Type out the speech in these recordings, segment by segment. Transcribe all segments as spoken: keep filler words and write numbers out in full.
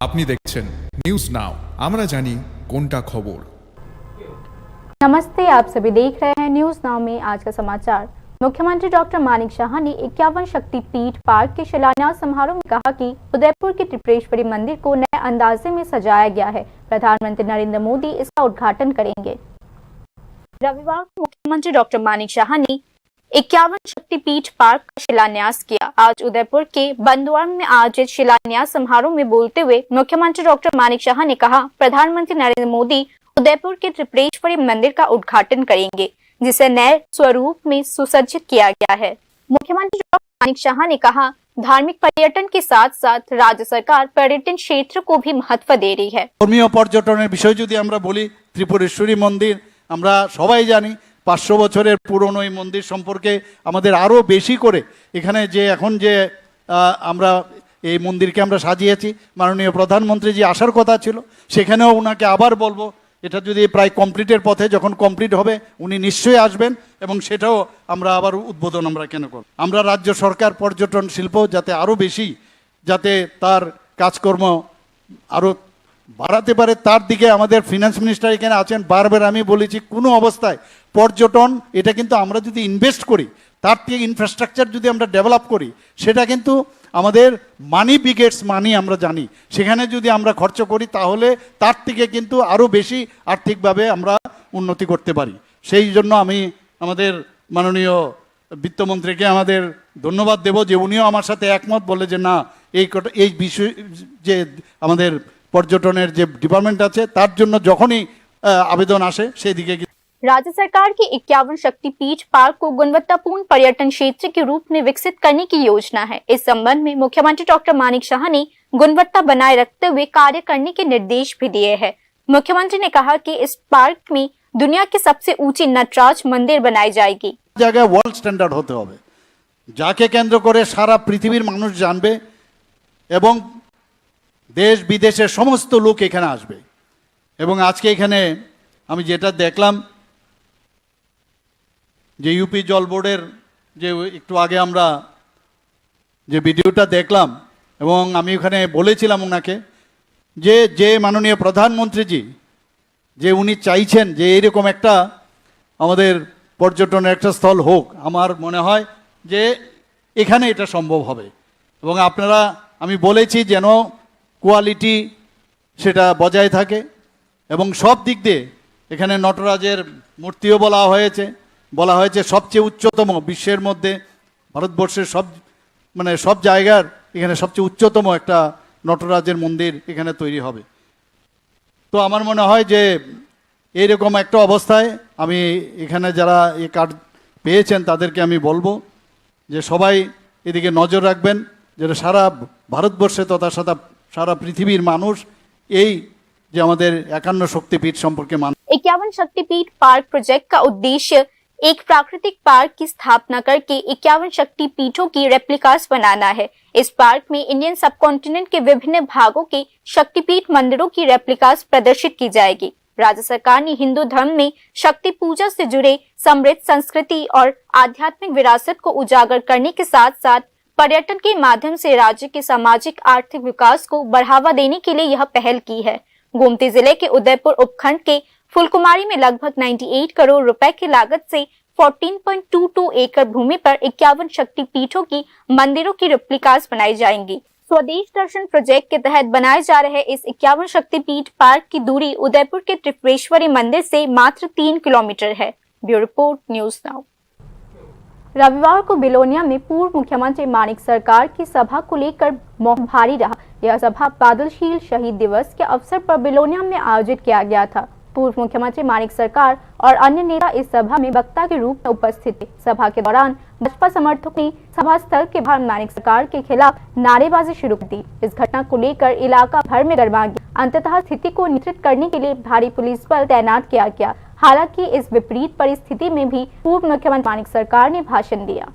আপনি দেখছেন news now, আমরা জানি কোনটা খবর। नमस्ते, आप सभी देख रहे हैं न्यूज नाउ में आज का समाचार। मुख्यमंत्री डॉक्टर मानिक साहा ने इक्यावन शक्तिपीठ पार्क के शिलान्यास समारोह में कहा कि उदयपुर के त्रिपुरेश्वरी मंदिर को नए अंदाजे में सजाया गया है। प्रधानमंत्री नरेंद्र मोदी इसका उद्घाटन करेंगे। रविवार को मुख्यमंत्री डॉक्टर मानिक साहा ने इक्यावन शक्तिपीठ पार्क का शिलान्यास किया। आज उदयपुर के बंदुआन में आयोजित शिलान्यास समारोह में बोलते हुए मुख्यमंत्री डॉक्टर मानिक साहा ने कहा, प्रधानमंत्री नरेंद्र मोदी उदयपुर के त्रिपुरेश्वरी मंदिर का उद्घाटन करेंगे, जिसे नए स्वरूप में सुसज्जित किया गया है। मुख्यमंत्री डॉक्टर मानिक साहा ने कहा, धार्मिक पर्यटन के साथ साथ राज्य सरकार पर्यटन क्षेत्र को भी महत्व दे रही है। ধর্মীয় পর্যটনের বিষয় যদি আমরা বলি, ত্রিপুরেশ্বরী মন্দির, আমরা সবাই জানি পাঁচশো বছরের পুরনো এই মন্দির সম্পর্কে। আমাদের আরও বেশি করে এখানে যে এখন যে, আহ, আমরা এই মন্দিরকে আমরা সাজিয়েছি, মাননীয় প্রধানমন্ত্রীজি আসার কথা ছিল, সেখানেও ওনাকে আবার বলবো, এটা যদি প্রায় কমপ্লিটের পথে, যখন কমপ্লিট হবে উনি নিশ্চয়ই আসবেন এবং সেটাও আমরা আবার উদ্বোধন আমরা কেন করব। আমরা রাজ্য সরকার পর্যটন শিল্প যাতে আরও বেশি, যাতে তার কাজকর্ম আরও বাড়াতে পারে, তার দিকে আমাদের ফিনান্স মিনিস্টার এখানে আছেন, বারবার আমি বলেছি কোনো অবস্থায় পর্যটন এটা কিন্তু আমরা যদি ইনভেস্ট করি, তার থেকে ইনফ্রাস্ট্রাকচার যদি আমরা ডেভেলপ করি, সেটা কিন্তু আমাদের মানি বিগেটস মানি আমরা জানি। সেখানে যদি আমরা খরচ করি তাহলে তার থেকে কিন্তু আরও বেশি আর্থিকভাবে আমরা উন্নতি করতে পারি। সেই জন্য আমি আমাদের মাননীয় বিত্তমন্ত্রীকে আমাদের ধন্যবাদ দেব যে উনিও আমার সাথে একমত বলে যে না, এই কটা, এই বিষয় যে আমাদের পর্যটনের যে ডিপার্টমেন্ট আছে তার জন্য যখনই, আহ, আবেদন আসে সেই দিকে राज्य सरकार की इक्यावन शक्तिपीठ पार्क को गुणवत्तापूर्ण पर्यटन क्षेत्र के रूप में विकसित करने की योजना है। इस संबंध में मुख्यमंत्री डॉक्टर मानिक साहा ने गुणवत्ता बनाए रखते हुए कार्य करने के निर्देश भी दिए हैं। मुख्यमंत्री ने कहा कि इस पार्क में दुनिया की सबसे ऊंची नटराज मंदिर बनाई जाएगी। জায়গায় ওয়ার্ল্ড স্ট্যান্ডার্ড হতে হবে, যাকে কেন্দ্র করে সারা পৃথিবীর মানুষ জানবে এবং দেশ বিদেশের সমস্ত লোক এখানে আসবে। এবং আজকে এখানে আমি যেটা দেখলাম যে ইউপি জল বোর্ডের যে একটু আগে আমরা যে ভিডিওটা দেখলাম এবং আমি ওখানে বলেছিলাম ওনাকে যে, যে মাননীয় প্রধানমন্ত্রীজি যে উনি চাইছেন যে এইরকম একটা আমাদের পর্যটনের একটা স্থল হোক, আমার মনে হয় যে এখানে এটা সম্ভব হবে। এবং আপনারা, আমি বলেছি যেন কোয়ালিটি সেটা বজায় থাকে এবং সব দিক দিয়ে এখানে নটরাজের মূর্তিও বলা হয়েছে, বলা হয়েছে সবচেয়ে উচ্চতম বিশ্বের মধ্যে, ভারতবর্ষের সব, মানে সব জায়গার এখানে সবচেয়ে উচ্চতম একটা নটরাজের মন্দির এখানে তৈরি হবে। তো আমার মনে হয় যে এইরকম একটা অবস্থায় আমি এখানে যারা এই কার্ড পেয়েছেন তাদেরকে আমি বলবো যে সবাই এদিকে নজর রাখবেন, যেন সারা ভারতবর্ষে তথা সারা, সারা পৃথিবীর মানুষ এই যে আমাদের একান্ন শক্তিপীঠ সম্পর্কে মানুষ। इक्यावन शक्तिपीठ पार्क प्रोजेक्ट का उद्देश्य एक प्राकृतिक पार्क की स्थापना करके इक्यावन शक्ति पीठों की रेप्लिकास बनाना है। इस पार्क में इंडियन सबकॉन्टिनेंट के विभिन्न भागों के शक्तिपीठ मंदिरों की रेप्लिकास प्रदर्शित की जाएगी। राज्य सरकार ने हिंदू धर्म में शक्ति पूजा से जुड़े समृद्ध संस्कृति और आध्यात्मिक विरासत को उजागर करने के साथ साथ पर्यटन के माध्यम से राज्य के सामाजिक आर्थिक विकास को बढ़ावा देने के लिए यह पहल की है। गोमती जिले के उदयपुर उपखंड के फुलकुमारी में लगभग अट्ठानबे करोड़ रुपए की लागत से चौदह पॉइंट दो दो एकड़ भूमि पर इक्यावन शक्ति पीठों की मंदिरों की रेप्लिकास बनाई जाएंगी। स्वदेश दर्शन प्रोजेक्ट के तहत बनाए जा रहे इस इक्यावन शक्तिपीठ पार्क की दूरी उदयपुर के त्रिपुरेश्वरी मंदिर से मात्र तीन किलोमीटर है। Bureau report, news now. रविवार को बिलोनिया में पूर्व मुख्यमंत्री मानिक सरकार की सभा को लेकर माहौल भारी रहा। यह सभा बादलशील शहीद दिवस के अवसर पर बिलोनिया में आयोजित किया गया था। पूर्व मुख्यमंत्री मानिक सरकार और अन्य नेता इस सभा में वक्ता के रूप में उपस्थित थे। सभा के दौरान भाजपा समर्थकों ने सभा स्थल के बाहर मानिक सरकार के खिलाफ नारेबाजी शुरू कर दी। इस घटना को लेकर इलाका भर में गर्मा गया। अंततः स्थिति को नियंत्रित करने के लिए भारी पुलिस बल तैनात किया गया। हालांकि इस विपरीत परिस्थिति में भी पूर्व मुख्यमंत्री मानिक सरकार ने भाषण दिया।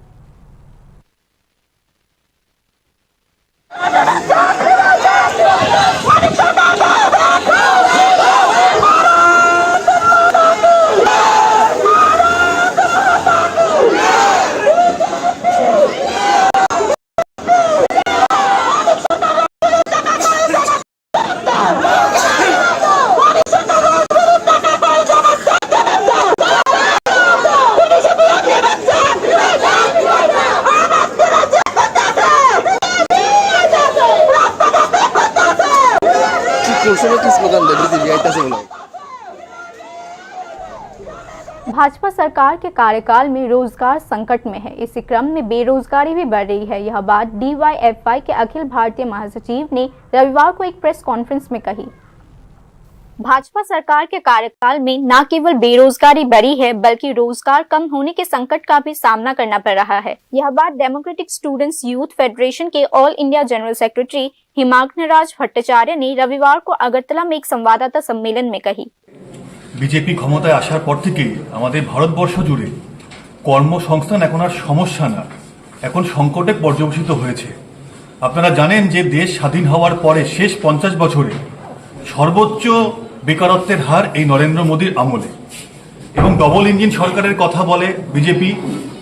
उसमें किस प्रकार लेबरिटी रियायत से बनाए। भाजपा सरकार के कार्यकाल में रोजगार संकट में है। इसी क्रम में बेरोजगारी भी बढ़ रही है। यह बात डीवाईएफआई के अखिल भारतीय महासचिव ने रविवार को एक प्रेस कॉन्फ्रेंस में कही। भाजपा सरकार के कार्यकाल में न केवल बेरोजगारी बढ़ी है, बल्कि रोजगार कम होने के संकट का भी सामना करना पड़ रहा है। यह बात डेमोक्रेटिक स्टूडेंट्स यूथ फेडरेशन के ऑल इंडिया जनरल सेक्रेटरी हिमाग्नराज भट्टाचार्य ने रविवार को अगरतला में एक संवाददाता सम्मेलन में कही। বিজেপি ক্ষমতায় আসার পর থেকেই আমাদের ভারতবর্ষ জুড়ে কর্মসংস্থান এখন আর সমস্যা না, এখন সংকটে পর্যবসিত হয়েছে। আপনারা জানেন যে দেশ স্বাধীন হওয়ার পরে শেষ পঞ্চাশ বছরে সর্বোচ্চ বেকারত্বের হার এই নরেন্দ্র মোদীর আমলে। এবং ডবল ইঞ্জিন সরকারের কথা বলে বিজেপি।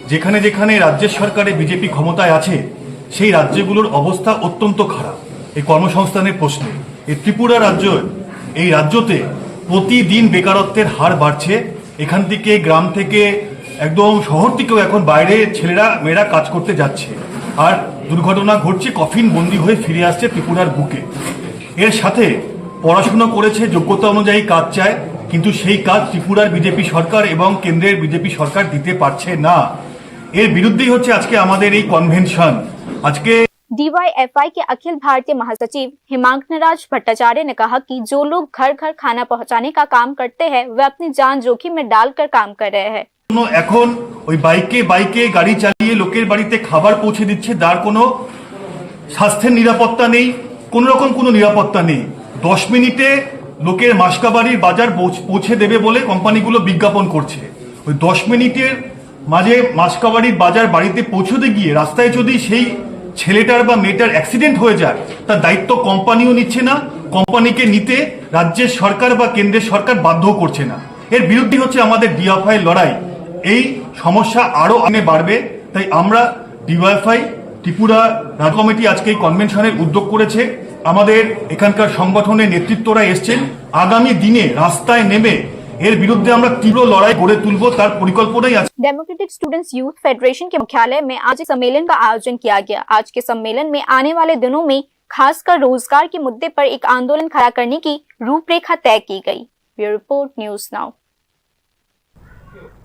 যেখানে যেখানে রাজ্যের সরকারে বিজেপি ক্ষমতায় আছে, সেই রাজ্যগুলোর অবস্থা অত্যন্ত খারাপ এই কর্মসংস্থানের প্রশ্নে। এই ত্রিপুরা রাজ্য, এই রাজ্যতে প্রতিদিন বেকারত্বের হার বাড়ছে। এখান থেকে, গ্রাম থেকে, একদম শহর থেকেও এখন বাইরে ছেলেরা মেয়েরা কাজ করতে যাচ্ছে। আর দুর্ঘটনা ঘটছে, কফিন বন্দি হয়ে ফিরে আসছে ত্রিপুরার বুকে। এর সাথে পড়াশোনা করেছে, যোগ্যতা অনুযায়ী কাজ চায়, কিন্তু সেই কাজ ত্রিপুরার বিজেপি সরকার এবং কেন্দ্রের বিজেপি সরকার দিতে পারছে না। এর বিরুদ্ধেই হচ্ছে আজকে আমাদের এই কনভেনশন। আজকে डीवाईएफआई के अखिल भारतीय महासचिव हिमांकनराज भट्टाचार्य ने कहा कि जो लोग घर घर खाना पहुंचाने का काम करते हैं, वे अपनी जान जोखिम में डालकर काम कर रहे हैं। জন্য এখন ওই বাইকে বাইকে গাড়ি চালিয়ে লোকের বাড়িতে খাবার পৌঁছে দিচ্ছে, যার কোনো স্বাস্থ্যের নিরাপত্তা নেই, কোনো রকম কোনো নিরাপত্তা নেই। দশ মিনিটে লোকের মাসকাবাড়ির বাজার পৌঁছ- পৌঁছে দেবে বলে কোম্পানিগুলো বিজ্ঞাপন করছে। ওই দশ মিনিটের মাঝে মাসকাবাড়ির বাজার বাড়িতে পৌঁছতে গিয়ে রাস্তায় যদি সেই ছেলেটার বা মেয়েটার অ্যাক্সিডেন্ট হয়ে যায়, তার দায়িত্ব কোম্পানিও নিচ্ছে না। কোম্পানিকে নিতে রাজ্যের সরকার বা কেন্দ্রের সরকার বাধ্য করছে না। এর বিরুদ্ধে হচ্ছে আমাদের ডিএফআই লড়াই। এই সমস্যা আরো আগে বাড়বে, তাই আমরা ডিওয়াইফআই ত্রিপুরা রাজ্য কমিটি আজকে এই কনভেনশনের উদ্যোগ করেছে। আমাদের এখানকার সংগঠনের নেতৃত্বরা এসছেন। আগামী দিনে রাস্তায় নেমে এর বিরুদ্ধে আমরা তীব্র লড়াই গড়ে তুলব, তার পরিকল্পনাই আছে। डेमोक्रेटिक स्टूडेंट्स यूथ फेडरेशन के मुख्यालय में आज एक सम्मेलन का आयोजन किया गया। आज के सम्मेलन में आने वाले दिनों में खासकर रोजगार के मुद्दे पर एक आंदोलन खड़ा करने की रूपरेखा तय की गई। Bureau report, news now.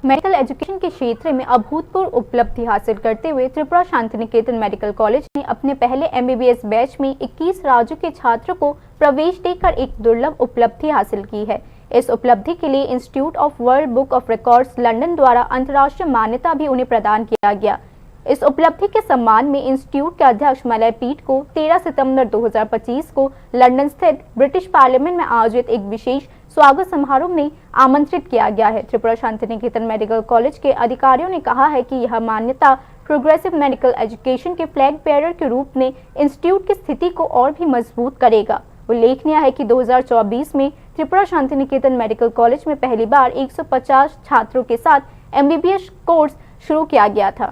Medical education के क्षेत्र में अभूतपूर्व उपलब्धि हासिल करते हुए त्रिपुरा शांति निकेतन मेडिकल कॉलेज ने अपने पहले एमबीबीएस बैच में इक्कीस राज्यों के छात्रों को प्रवेश देकर एक दुर्लभ उपलब्धि हासिल की है। इस उपलब्धि के लिए institute of world book of records London द्वारा अंतर्राष्ट्रीय मान्यता भी उन्हें प्रदान किया गया। इस उपलब्धि के सम्मान में इंस्टीट्यूट के अध्यक्ष मलय पीठ को तेरह सितंबर दो हज़ार पच्चीस को लंदन स्थित ब्रिटिश पार्लियामेंट में आयोजित एक विशेष स्वागत समारोह में आमंत्रित किया गया है। त्रिपुरा शांति निकेतन मेडिकल कॉलेज के अधिकारियों ने कहा है कि यह मान्यता प्रोग्रेसिव मेडिकल एजुकेशन के फ्लैग बेयरर के रूप में इंस्टीट्यूट की स्थिति को और भी मजबूत करेगा। उल्लेखनीय है कि दो हज़ार चौबीस में त्रिपुरा शांति निकेतन मेडिकल कॉलेज में पहली बार एक सौ पचास छात्रों के साथ एमबीबीएस कोर्स शुरू किया गया था।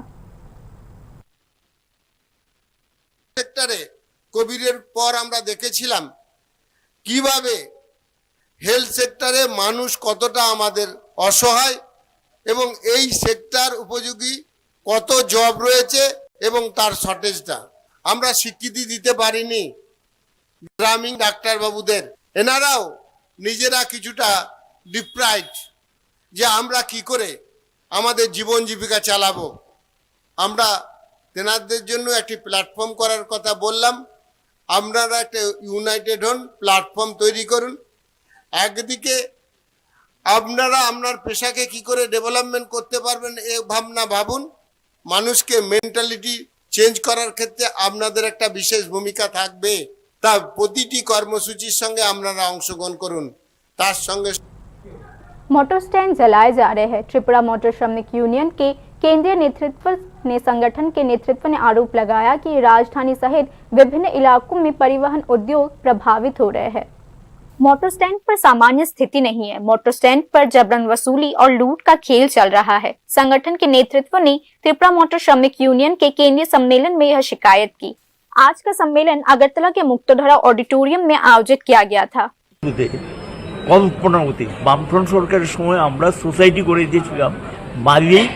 সেক্টরে কোভিডের পর আমরা দেখেছিলাম কিভাবে হেলথ সেক্টরে মানুষ কতটা আমাদের অসহায় এবং এই সেক্টর উপযোগী কত জব রয়েছে এবং তার শর্টেজটা আমরা স্বীকৃতি দিতে পারিনি। গ্রামীণ ডাক্তারবাবুদের এনারাও নিজেরা কিছুটা ডিপ্রাইভড যে আমরা কি করে আমাদের জীবন জীবিকা চালাবো। আমরা তেনাদের জন্য একটি প্ল্যাটফর্ম করার কথা বললাম। আপনারা একটা ইউনাইটেড হন, প্ল্যাটফর্ম তৈরি করুন। একদিকে আপনারা আপনার পেশাকে কি করে ডেভেলপমেন্ট করতে পারবেন, এ ভাবনা ভাবুন। মানুষকে মেন্টালিটি চেঞ্জ করার ক্ষেত্রে আপনাদের একটা বিশেষ ভূমিকা থাকবে। তা প্রতিটি কর্মসূচির সঙ্গে আপনারা অংশগ্রহণ করুন। তার সঙ্গে मोटर स्टैंड जलाए जा रहे हैं। त्रिपुरा मोटर श्रमिक यूनियन के केंद्रीय नेतृत्व ने संगठन के नेतृत्व ने आरोप लगाया कि राजधानी सहित विभिन्न इलाकों में परिवहन उद्योग प्रभावित हो रहे हैं। मोटर स्टैंड पर सामान्य स्थिति नहीं है। मोटर स्टैंड पर जबरन वसूली और लूट का खेल चल रहा है। संगठन के नेतृत्व ने त्रिपुरा मोटर श्रमिक यूनियन के केंद्रीय सम्मेलन में यह शिकायत की। आज का सम्मेलन अगरतला के मुक्तधारा ऑडिटोरियम में आयोजित किया गया था। মধ্যে কল্পনার অতীত। বামফ্রন্ট সরকারের সময় আমরা সোসাইটি করে দিয়েছিলাম, মালিক,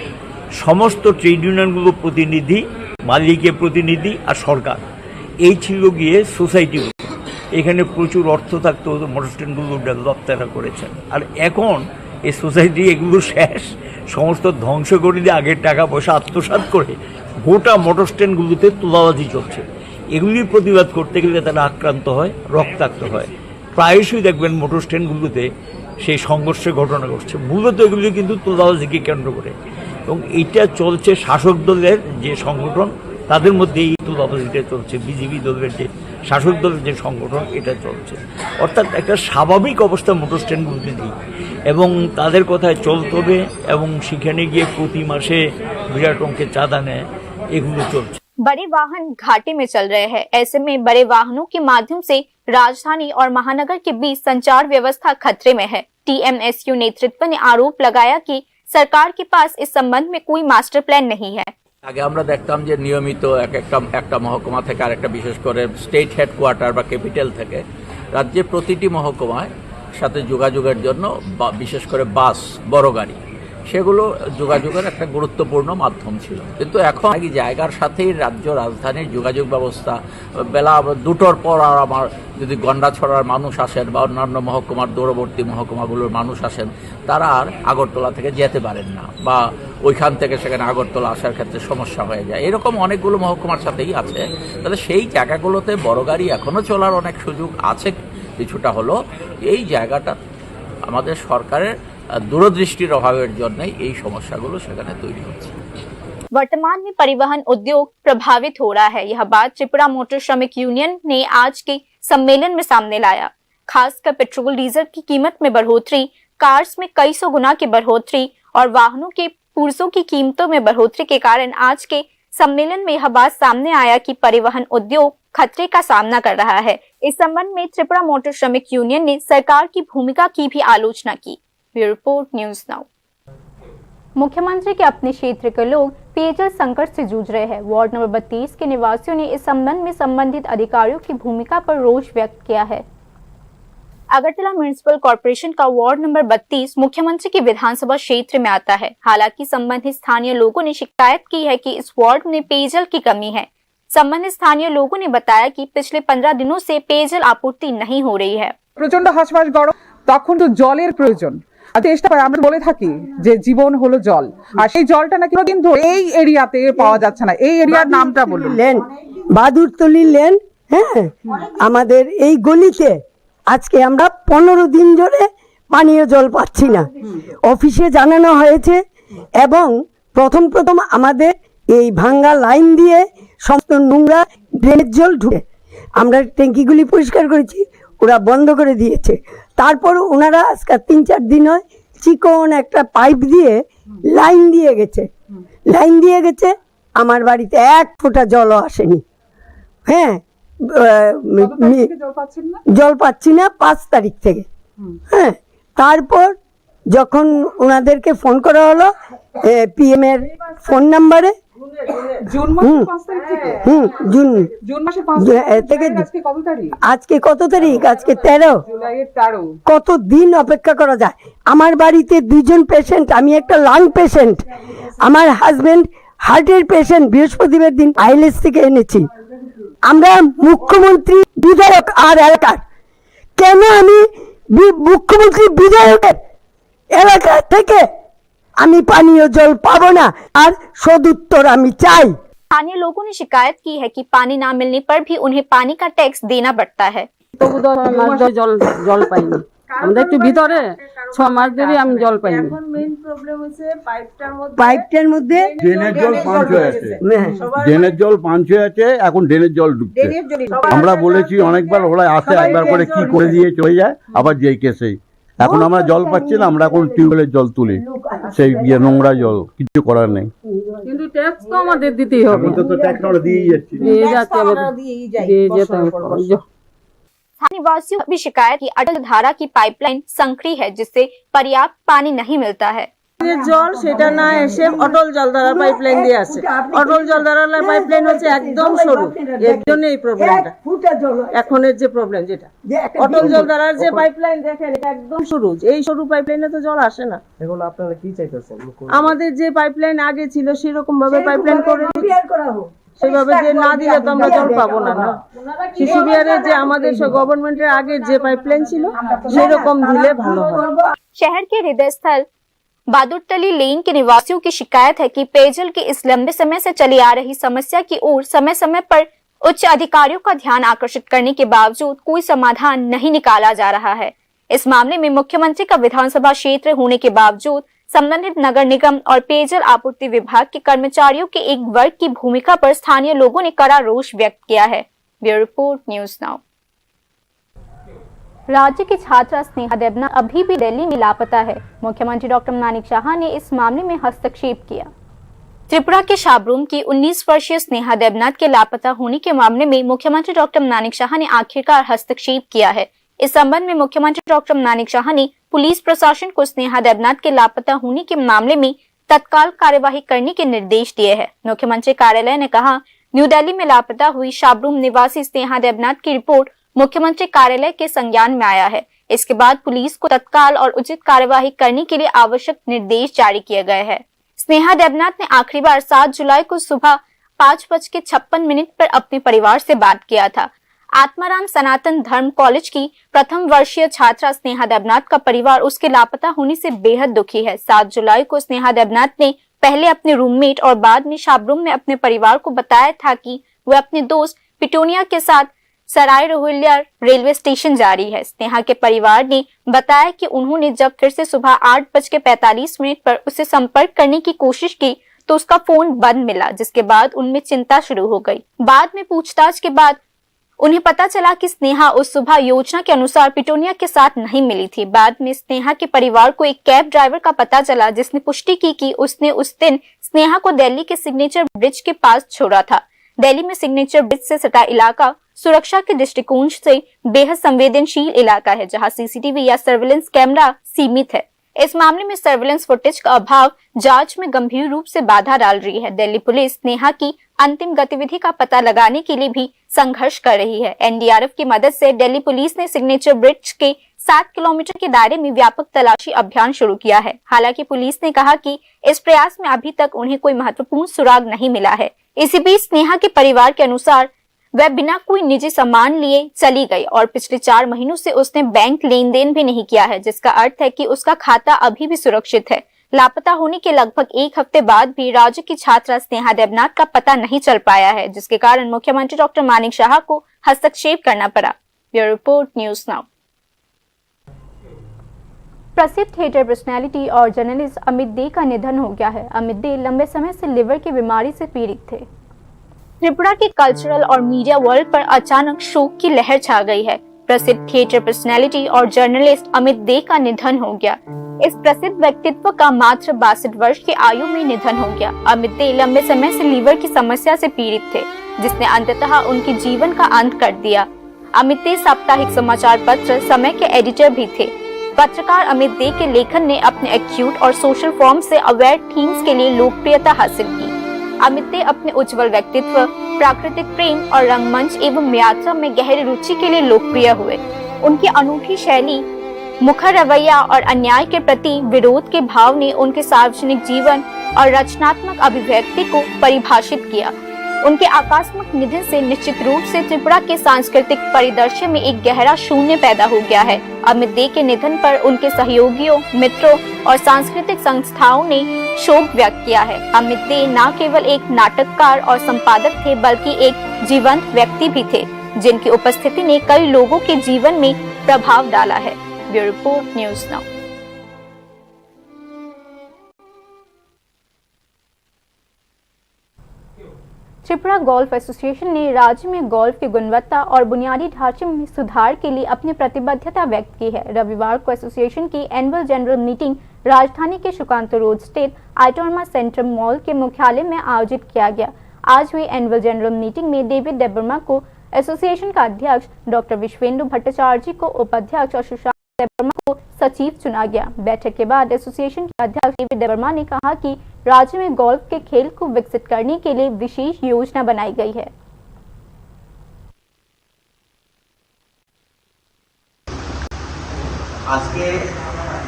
সমস্ত ট্রেড ইউনিয়নগুলোর প্রতিনিধি, মালিকের প্রতিনিধি আর সরকার, এই ছিল গিয়ে সোসাইটিগুলো। এখানে প্রচুর অর্থ থাকতো, মোটর স্ট্যান্ডগুলো ডেভেলপ তারা করেছেন। আর এখন এই সোসাইটি এগুলো শেষ, সমস্ত ধ্বংস করে দিয়ে আগের টাকা পয়সা আত্মসাৎ করে গোটা মোটর স্ট্যান্ডগুলোতে তোলাবাজি চলছে। এগুলি প্রতিবাদ করতে গেলে তারা আক্রান্ত হয়, রক্তাক্ত হয়। প্রায়শই দেখবেন মোটর স্ট্যান্ডগুলোতে সেই সংঘর্ষের ঘটনা ঘটছে। মূলত এগুলি কিন্তু তোলাবাজিকে কেন্দ্র করে, এবং এটা চলছে শাসক দলের যে সংগঠন, তাদের মধ্যে এই তোলাবাজিটা চলছে। বিজেপি দলের যে শাসক দলের যে সংগঠন, এটা চলছে। অর্থাৎ একটা স্বাভাবিক অবস্থা মোটর স্ট্যান্ডগুলোতে নেই, এবং তাদের কথায় চলতে হবে। এবং সেখানে গিয়ে প্রতি মাসে বিরাট অঙ্কের চাঁদা নেয়, এগুলো চলছে। बड़े वाहन घाटे में चल रहे हैं। ऐसे में बड़े वाहनों के माध्यम से राजधानी और महानगर के बीच संचार व्यवस्था खतरे में है। टीएमएसयू नेतृत्व ने आरोप लगाया कि सरकार के पास इस संबंध में कोई मास्टर प्लान नहीं है। আগে আমরা দেখতাম যে নিয়মিত এক একটা একটা মহকুমা থেকে আরেকটা, বিশেষ করে স্টেট হেডকোয়ার্টার বা ক্যাপিটাল থেকে রাজ্যের প্রতিটি মহকুমায় সাথে যোগাযোগের জন্য বা-, বিশেষ করে বাস, বড় গাড়ি, সেগুলো যোগাযোগের একটা গুরুত্বপূর্ণ মাধ্যম ছিল। কিন্তু এখন এই জায়গার সাথেই রাজ্য রাজধানীর যোগাযোগ ব্যবস্থা, বেলা দুটোর পর আর আমার যদি গন্ডাছড়ার মানুষ আসেন বা অন্যান্য মহকুমার দূরবর্তী মহকুমাগুলোর মানুষ আসেন, তারা আর আগরতলা থেকে যেতে পারেন না বা ওইখান থেকে সেখানে আগরতলা আসার ক্ষেত্রে সমস্যা হয়ে যায়। এরকম অনেকগুলো মহকুমার সাথেই আছে। তাহলে সেই জায়গাগুলোতে বড় গাড়ি এখনও চলার অনেক সুযোগ আছে কিছুটা হলেও। এই জায়গাটা আমাদের সরকারের আহ, দূরদৃষ্টির অভাবের জন্যই এই সমস্যাগুলো সেখানে তৈরি হচ্ছে। वर्तमान में परिवहन उद्योग प्रभावित हो रहा है। यह बात त्रिपुरा मोटर श्रमिक यूनियन ने आज के सम्मेलन में सामने लाया। खासकर पेट्रोल डीजल की कीमत में बढ़ोतरी, कार्स में कई सौ गुना की बढ़ोतरी और वाहनों के पुर्जों की कीमतों में बढ़ोतरी के कारण आज के सम्मेलन में यह बात सामने आया कि परिवहन उद्योग खतरे का सामना कर रहा है। इस संबंध में त्रिपुरा मोटर श्रमिक यूनियन ने सरकार की भूमिका की भी आलोचना की। Bureau report, news now. मुख्यमंत्री के अपने क्षेत्र के लोग पेयजल संकट से जूझ रहे हैं। वार्ड नंबर बत्तीस के निवासियों ने इस संबंध में संबंधित अधिकारियों की भूमिका पर रोष व्यक्त किया है। अगरतला म्युनिसिपल कॉरपोरेशन का वार्ड नंबर बत्तीस मुख्यमंत्री के विधानसभा क्षेत्र में आता है। हालांकि संबंधित स्थानीय लोगों ने शिकायत की है कि इस वार्ड में पेयजल की कमी है। संबंधित स्थानीय लोगों ने बताया कि पिछले पन्द्रह दिनों से पेयजल आपूर्ति नहीं हो रही है। প্রচন্ড হাঁসফাঁস গরম, তখন তো জলের প্রয়োজন। আর চেষ্টা করে, আমরা বলে থাকি যে জীবন হলো জল, আর সেই জলটা নাকি দিন ধরে এই এরিয়াতে পাওয়া যাচ্ছে না। এই এরিয়ার নামটা বলুন। লেন, বাদুরতলি লেন। হ্যাঁ, আমাদের এই গলিতে আজকে আমরা পনেরো দিন ধরে পানীয় জল পাচ্ছি না। অফিসে জানানো হয়েছে এবং প্রথম প্রথম আমাদের এই ভাঙ্গা লাইন দিয়ে সমস্ত নোংরা ড্রেনের জল ঢুকে, আমরা ট্যাঙ্কিগুলি পরিষ্কার করেছি, ওরা বন্ধ করে দিয়েছে। তারপর ওনারা আজকে তিন চার দিন হয় চিকন একটা পাইপ দিয়ে লাইন দিয়ে গেছে, লাইন দিয়ে গেছে, আমার বাড়িতে এক ফোঁটা জলও আসেনি। হ্যাঁ, আহ, মি- মি- জল পাচ্ছি না পাঁচ তারিখ থেকে। হ্যাঁ, তারপর যখন ওনাদেরকে ফোন করা হলো পিএম এর ফোন নাম্বারে, জুন মাসের পাঁচ তারিখ থেকে। হুম, জুন জুন মাসের পাঁচ জু- তারিখ এ, থেকে থেকে আজকে কত তারিখ? আজকে কত তারিখ? আজকে তেরো। জুলাইয়ের তেরো। কত দিন অপেক্ষা করা যায়? আমার বাড়িতে দুইজন পেশেন্ট, আমি একটা লাং পেশেন্ট, আমার হাজবেন্ড হার্টের পেশেন্ট। বৃহস্পতিবার দিন আইএলএস থেকে এনেছি। আমরা মুখ্যমন্ত্রী, বিধায়ক আর এলাকার, কেন আমি বি- মুখ্যমন্ত্রী, বিধায়কের এলাকা থেকে আমি পানীয় জল পাবো না? আর সদুত্তর আমি চাই। स्थानीय लोगों ने शिकायत की है कि पानी ना मिलने पर भी उन्हें पानी का टैक्स देना पड़ता है। তবু তো ছয় মাস ধরে জল জল পাইনি। আমরা একটু ভিতরে, ছ মাস ধরে আমি জল পাইনি। এখন মেইন প্রবলেম হচ্ছে পাইপটার মধ্যে পাইপটার মধ্যে ড্রেনের জল পাঞ্চ হয়ে আছে। হ্যাঁ। ড্রেনের জল পাঞ্চ হয়ে আছে, এখন ড্রেনের জল ঢুকছে। আমরা বলেছি অনেকবার, ওরা আসে একবার করে, কি করে দিয়ে চলে যায়, আবার যেই কেসেই। এখন আমরা জল পাচ্ছি না, আমরা এখন টিউবওয়েলের জল তুলি, সেই ইয়ে নোংরা জল, কিছু করার নেই। কিন্তু ট্যাক্স তো আমাদের দিতেই হবে। আমরা তো ট্যাক্স আমরা দিয়েই যাচ্ছি। দিয়ে যাতে আমাদের দিয়ে যেতে হবে। स्थानीय निवासियों की शिकायत की अटल धारा की पाइपलाइन संकरी है, जिससे पर्याप्त पानी नहीं मिलता है। যে জল সেটা না এসে অটল জলধারা পাইপলাইন দিয়ে আসে। অটল জলধারা পাইপলাইন হচ্ছে একদম সরু, এর জন্য এই প্রবলেমটা। এখনের যে প্রবলেম যেটা, অটল জলধারার যে পাইপলাইন দেখেন, এটা একদম সরু। এই সরু পাইপলাইনে তো জল আসে না। এখন আপনারা কি চাইতেছেন? আমাদের যে পাইপলাইন আগে ছিল সেরকম ভাবে পাইপলাইন করে রিপেয়ার করা হোক। সেভাবে যে না দিলে তো আমরা জল পাবো না, না? শিশু বিহারে যে আমাদের সে গভর্নমেন্টের আগে যে পাইপলাইন ছিল, সেরকম দিলে ভালো হয়। शहर के हृदय स्थल बादुरतली लेन के निवासियों की शिकायत है कि पेयजल की इस लंबे समय से चली आ रही समस्या की ओर समय-समय पर उच्च अधिकारियों का ध्यान आकर्षित करने के बावजूद कोई समाधान नहीं निकाला जा रहा है। इस मामले में मुख्यमंत्री का विधानसभा क्षेत्र होने के बावजूद संबंधित नगर निगम और पेयजल आपूर्ति विभाग के कर्मचारियों के एक वर्ग की भूमिका पर स्थानीय लोगों ने कड़ा रोष व्यक्त किया है। Bureau report, news now. राज्य की छात्रा स्नेहा देबनाथ अभी भी दिल्ली में लापता है। मुख्यमंत्री डॉक्टर मानिक साहा ने इस मामले में हस्तक्षेप किया। त्रिपुरा के शाबरूम की उन्नीस वर्षीय स्नेहा देबनाथ के लापता होने के मामले में मुख्यमंत्री डॉक्टर मानिक साहा ने आखिरकार हस्तक्षेप किया है। इस संबंध में मुख्यमंत्री डॉक्टर मानिक साहा ने पुलिस प्रशासन को स्नेहा देबनाथ के लापता होने के मामले में तत्काल कार्यवाही करने के निर्देश दिए हैं। मुख्यमंत्री कार्यालय ने कहा, न्यू दिल्ली में लापता हुई शाबरूम निवासी स्नेहा देबनाथ की रिपोर्ट मुख्यमंत्री कार्यालय के संज्ञान में आया है। इसके बाद पुलिस को तत्काल और उचित कार्यवाही करने के लिए आवश्यक निर्देश जारी किए गए हैं। स्नेहा देबनाथ ने आखिरी बार सात जुलाई को सुबह पाँच बज के छप्पन मिनट पर अपने परिवार से बात किया था। आत्माराम सनातन धर्म कॉलेज की प्रथम वर्षीय छात्रा स्नेहा देबनाथ का परिवार उसके लापता होने से बेहद दुखी है। सात जुलाई को स्नेहा देबनाथ ने पहले अपने रूममेट और बाद में शाबरूम में अपने परिवार को बताया था कि वह अपने दोस्त पिटोनिया के साथ सराय रोहिल्ला रेलवे स्टेशन जा रही है। स्नेहा के परिवार ने बताया कि उन्होंने जब फिर से सुबह आठ बज के पैंतालीस मिनट पर उसे संपर्क करने की कोशिश की, तो उसका फोन बंद मिला, जिसके बाद उनमें चिंता शुरू हो गई। बाद में पूछताछ के बाद उन्हें पता चला कि स्नेहा उस सुबह योजना के अनुसार पिटोनिया के साथ नहीं मिली थी। बाद में स्नेहा के परिवार को एक कैब ड्राइवर का पता चला, जिसने पुष्टि की कि उसने उस दिन स्नेहा को दिल्ली के सिग्नेचर ब्रिज के पास छोड़ा था। दिल्ली में सिग्नेचर ब्रिज से सटा इलाका सुरक्षा के दृष्टिकोण से बेहद संवेदनशील इलाका है, जहां सीसीटीवी या सर्विलेंस कैमरा सीमित है। इस मामले में सर्विलेंस फुटेज का अभाव जांच में गंभीर रूप से बाधा डाल रही है। दिल्ली पुलिस स्नेहा की अंतिम गतिविधि का पता लगाने के लिए भी संघर्ष कर रही है। एनडीआरएफ की मदद से दिल्ली पुलिस ने सिग्नेचर ब्रिज के सात किलोमीटर के दायरे में व्यापक तलाशी अभियान शुरू किया है। हालांकि पुलिस ने कहा कि इस प्रयास में अभी तक उन्हें कोई महत्वपूर्ण सुराग नहीं मिला है। इसी बीच स्नेहा के परिवार के अनुसार वह बिना कोई निजी सामान लिए चली गई और पिछले चार महीनों से उसने बैंक लेन देन भी नहीं किया है, जिसका अर्थ है कि उसका खाता अभी भी सुरक्षित है। लापता होने के लगभग एक हफ्ते बाद भी राज्य की छात्रा स्नेहा देबनाथ का पता नहीं चल पाया है, जिसके कारण मुख्यमंत्री डॉक्टर मानिक साहा को हस्तक्षेप करना पड़ा। Bureau report, news now. प्रसिद्ध थिएटर पर्सनालिटी और जर्नलिस्ट अमित दे का निधन हो गया है। अमित दे लंबे समय से लिवर की बीमारी से पीड़ित थे। त्रिपुरा के कल्चरल और मीडिया वर्ल्ड पर अचानक शोक की लहर छा गई है। प्रसिद्ध थिएटर पर्सनालिटी और जर्नलिस्ट अमित दे का निधन हो गया। इस प्रसिद्ध व्यक्तित्व का मात्र बासठ वर्ष की आयु में निधन हो गया। अमित दे लंबे समय से लिवर की समस्या से पीड़ित थे, जिसने अंततः उनके जीवन का अंत कर दिया। अमित दे साप्ताहिक समाचार पत्र समय के एडिटर भी थे। पत्रकार अमित दे के लेखन ने अपने एक्यूट और सोशल फॉर्म से अवेयर थीम्स के लिए लोकप्रियता हासिल की। अमित दे अपने उज्जवल व्यक्तित्व, प्राकृतिक प्रेम और रंगमंच एवं यात्रा में गहरी रुचि के लिए लोकप्रिय हुए। उनकी अनूठी शैली, मुखर रवैया और अन्याय के प्रति विरोध के भाव ने उनके सार्वजनिक जीवन और रचनात्मक अभिव्यक्ति को परिभाषित किया। उनके आकस्मिक निधन से निश्चित रूप से त्रिपुरा के सांस्कृतिक परिदृश्य में एक गहरा शून्य पैदा हो गया है। अमित दे के निधन पर उनके सहयोगियों, मित्रों और सांस्कृतिक संस्थाओं ने शोक व्यक्त किया है। अमित दे न केवल एक नाटककार और संपादक थे, बल्कि एक जीवंत व्यक्ति भी थे, जिनकी उपस्थिति ने कई लोगों के जीवन में प्रभाव डाला है। Bureau report, news now. Tripura golf association ने राज्य में गोल्फ की गुणवत्ता और बुनियादी ढांचे में सुधार के लिए अपनी प्रतिबद्धता व्यक्त की है। रविवार को एसोसिएशन की एनुअल जनरल मीटिंग राजधानी के सुकांत रोड स्थित आइटोरमा सेंट्रल मॉल के मुख्यालय में आयोजित किया गया। आज हुई एनुअल जनरल मीटिंग में डेविड देबबर्मा को एसोसिएशन का अध्यक्ष, डॉक्टर विश्वेंदु भट्टाचार्य को उपाध्यक्ष और सुशांत देबबर्मा को सचिव चुना गया। बैठक के बाद एसोसिएशन के अध्यक्ष डेविड देबबर्मा ने कहा कि राज्य में गोल्फ के खेल को विकसित करने के लिए विशेष योजना बनाई गई है। আজকে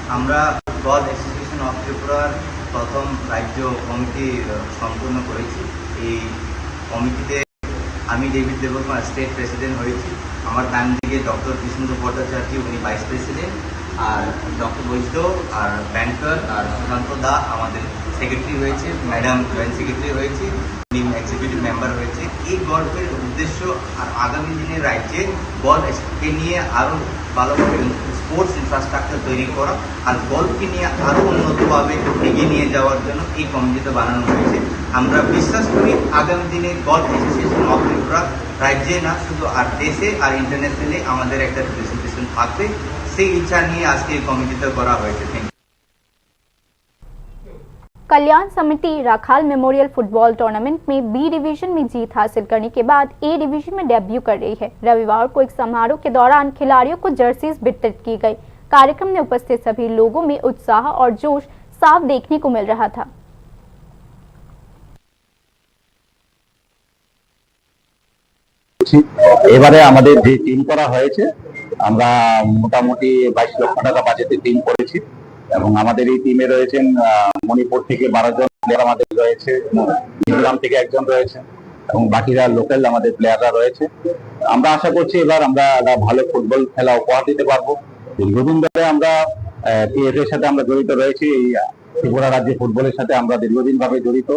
আমরা গলফ অ্যাসোসিয়েশন অফ ত্রিপুরার প্রথম রাজ্য কমিটি, আহ, সম্পূর্ণ করেছি। এই কমিটিতে আমি ডেভিড দেববর্মা স্টেট প্রেসিডেন্ট হয়েছি। আমার ডান দিকে ডক্টর কৃষ্ণেন্দ্র ভট্টাচার্য, উনি ভাইস প্রেসিডেন্ট, আর ডক্টর বৈদ্য, আর ব্যাংকার, আর সুশান্ত দা আমাদের সেক্রেটারি হয়েছে, ম্যাডাম জয়েন্ট সেক্রেটারি হয়েছে, উনি এক্সিকিউটিভ মেম্বার হয়েছে। এই গল্ফের উদ্দেশ্য আর আগামী দিনে রাজ্যে গল্ফকে নিয়ে আরও ভালোভাবে স্পোর্টস ইনফ্রাস্ট্রাকচার তৈরি করা, আর গল্ফকে নিয়ে আরও উন্নতভাবে এগিয়ে নিয়ে যাওয়ার জন্য এই কমিটিটা বানানো হয়েছে। আমরা বিশ্বাস করি আগামী দিনে গল্ফ অ্যাসোসিয়েশন অফ ত্রিপুরা রাজ্যে না শুধু আর দেশে আর ইন্টারন্যাশনালি আমাদের একটা রিপ্রেজেন্টেশন থাকবে, সেই ইচ্ছা নিয়ে আজকে এই কমিটিটা করা হয়েছে। Thank you. कल्याण समिति राखाल मेमोरियल फुटबॉल टूर्नामेंट में बी डिवीजन में जीत हासिल करने के बाद ए डिवीजन में डेब्यू कर रही है। रविवार को एक समारोह के दौरान खिलाड़ियों को जर्सीज वितरित की गई। कार्यक्रम में उपस्थित सभी लोगों में उत्साह और जोश साफ देखने को मिल रहा था। এবারে আমাদের যে টিম করা হয়েছে, আমরা মোটামুটি বাইশ লক্ষ টাকা বাজেটে টিম করেছি এবং আমাদের এই টিমে রয়েছেন, আহ, মণিপুর থেকে বারো জন প্লেয়ার আমাদের রয়েছে, মিজোরাম থেকে একজন রয়েছে এবং বাকিরা লোকাল আমাদের প্লেয়াররা রয়েছে। আমরা আশা করছি এবার আমরা একটা ভালো ফুটবল খেলা উপহার দিতে পারবো। দীর্ঘদিন ধরে আমরা, আহ, টিএফএ এর সাথে আমরা জড়িত রয়েছি, এই ত্রিপুরা রাজ্যে ফুটবলের সাথে আমরা দীর্ঘদিন ভাবে জড়িত।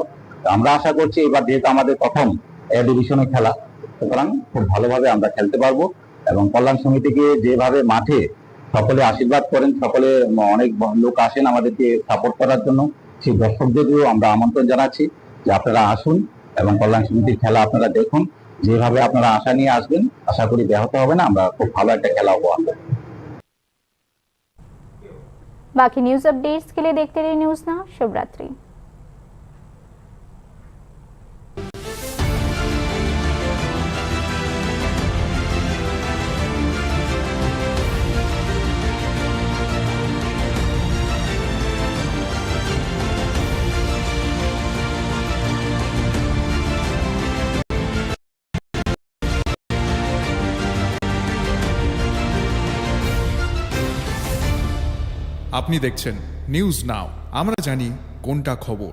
তো আমরা আশা করছি এবার যেহেতু আমাদের প্রথম এ ডিভিশনে খেলা, সুতরাং খুব ভালোভাবে আমরা খেলতে পারবো। এবং কল্যাণ সমিতিকে যেভাবে মাঠে সকলে আশীর্বাদ করেন, সকলে অনেক ব-, লোক আসেন আমাদেরকে সাপোর্ট করার জন্য, সেই দর্শকদেরও আমরা আমন্ত্রণ জানাচ্ছি যে আপনারা আসুন এবং কল্যাণ সমিতির খেলা আপনারা দেখুন। যেভাবে আপনারা আশা নিয়ে আসবেন, আশা করি ব্যাহত হবে না, আমরা খুব ভালো একটা খেলা উপহার দেবো। बाकी न्यूज अपडेट्स के लिए देखते रहिए न्यूज नाउ। शुभ रात्रि। আপনি দেখছেন নিউজ নাও, আমরা জানি কোনটা খবর।